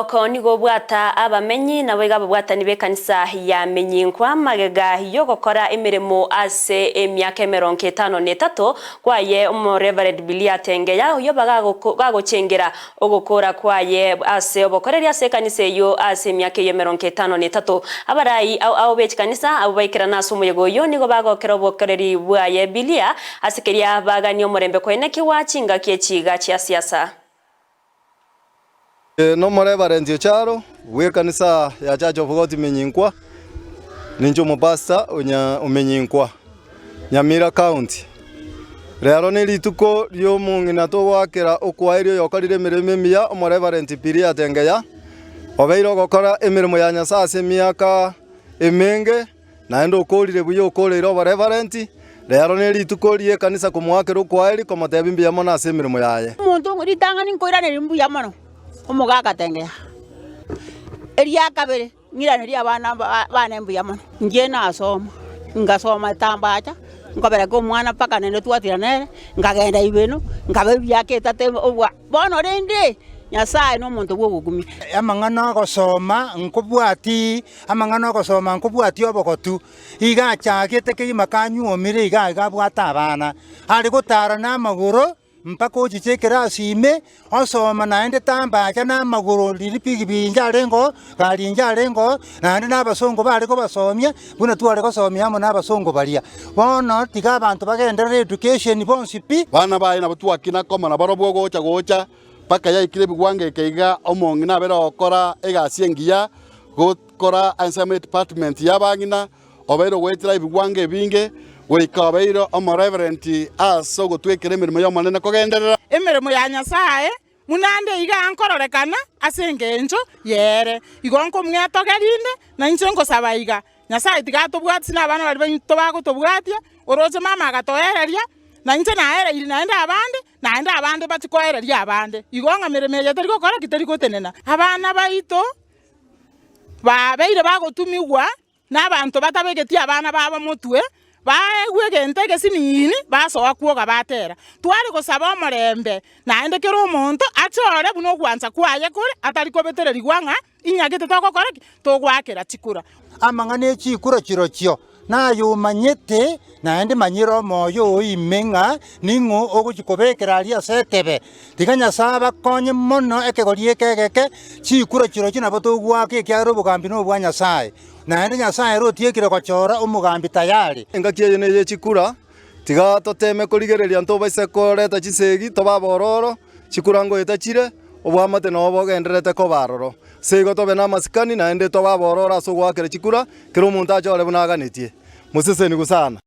Omogoko nigo obwata abamenyi naboigo ababwatani b'ekanisa ya Menyinkwa magega y'ogokora emeremo ase emiaka emerongo etano na etato kwaye Omoreverend Billy Atengeya oyio bagochengera ogokora kwaye ase obokoreri ase ekanisa eyio ase emiaka eyio emerongo etano na etato. Abarai ao ao be chikanisa abwo baikerana ase omoyega oyio nigo bagokera obokoreri bwaye Bilia ase keria bagania omorembe koenekigwa chingaki echiga chia siasa. Nomoreverenti Ocharo bw'ekanisa ya Church of God Menyinkwa, ninche omopastor o Menyinkwa, Nyamira County. Rero nerituko ri'omong'ina togoakera okwaerio oyokorire emeremo emiya, omoreverenti Piria Atengeya, obeire ogokora emeremo ya Nyasae ase emiaka emenge, Naende okorire buya okoreire oboreverenti, rero nerituko ri'ekanisa komoakera okwaeri komotebia mbuya mono ase emeremo yaye. Omonto ritang'ani nkoiraneria mbuya mono, omogaka tengea. Eria kabere ng'iranerie abana bane mbuya mono. Inche nasoma, ngasoma etambacha, nkobereka omwana mpaka naende twatira nere, nkagenda ibeno, nkaba ebiaka etato obwa. Bono rende, Nyasae nomonto bw'ogokumia. Amang'ana ogosoma nkobwati, amang'ana ogosoma nkobwati obogotu, iga achagete kegima kanyuomire iga iga abwate abana, are gotara na amagoro mpaka ochiche ekerasi ime, osoma naende tambacha na amagoro riria pikipiki inche arenge oo, gari inche arenge oo, naende na abasongo bare kobasomia, buna tware gosomia amo na abasongo baria. Bono tiga abanto bagenderere education bonsi pi. Bana baye nabo twakina koma nabarobwo gocha gocha mpaka yaikire ebigwango eke iga omong'ina abere ogokora egasi engiya gokora ensemo y'edepartment y'abang'ina obeire ogoetera ebigwango ebinge goika obeire omoreverend ase ogotwekera emeremo y'Omonene kogenderera. Emeremo ya Nyasae buna ande iga nkororekana ase engencho y'ere. Igo nkomwetogeria inde, na inche nkosaba iga, Nyasae tiga atobwatie na abana baria baito bagotobwatia, oroche mama agatoereria, na inche naereirie naende abande, naende abande bachie koereria abande. Igo ng'a meremo eye teri gokora ki? Teri gotenena. Abana baito babeire bagotumigwa na abanto batabegeti abana babo motwe, baegwe egento egesiniini, basoa kwoga batera. Tware gosaba omorembe, naende kera omonto achore buna ogwancha kwaye kore, atari kobetererigwa ng'a inyagete togokora ki? Togoakera chikura. Amang'ana e chikura chirochio naye omanyete, naende manyera omoyo oo ime ng'a ning'o ogochia kobekera aria ase etebe. Tiga Nyasae abakonye mono ekegori eke egeke, chikura chirochio nabo togoaka ekiagera obogambi nobwa Nyasae, naende Nyasae ere otiekire gochora omogambi tayari. Engaki eye neye chikura, tiga toteme korigereria ntobaise koreta chisegi tobe abororo, chikura ngoeta chire, oboamate nabo bogendererete koba aroro. Ase igo tobe namasikani naende tobe abororo ase ogoakera chikura, kera omonto achore buna aganetie. Mosesenigwe sana.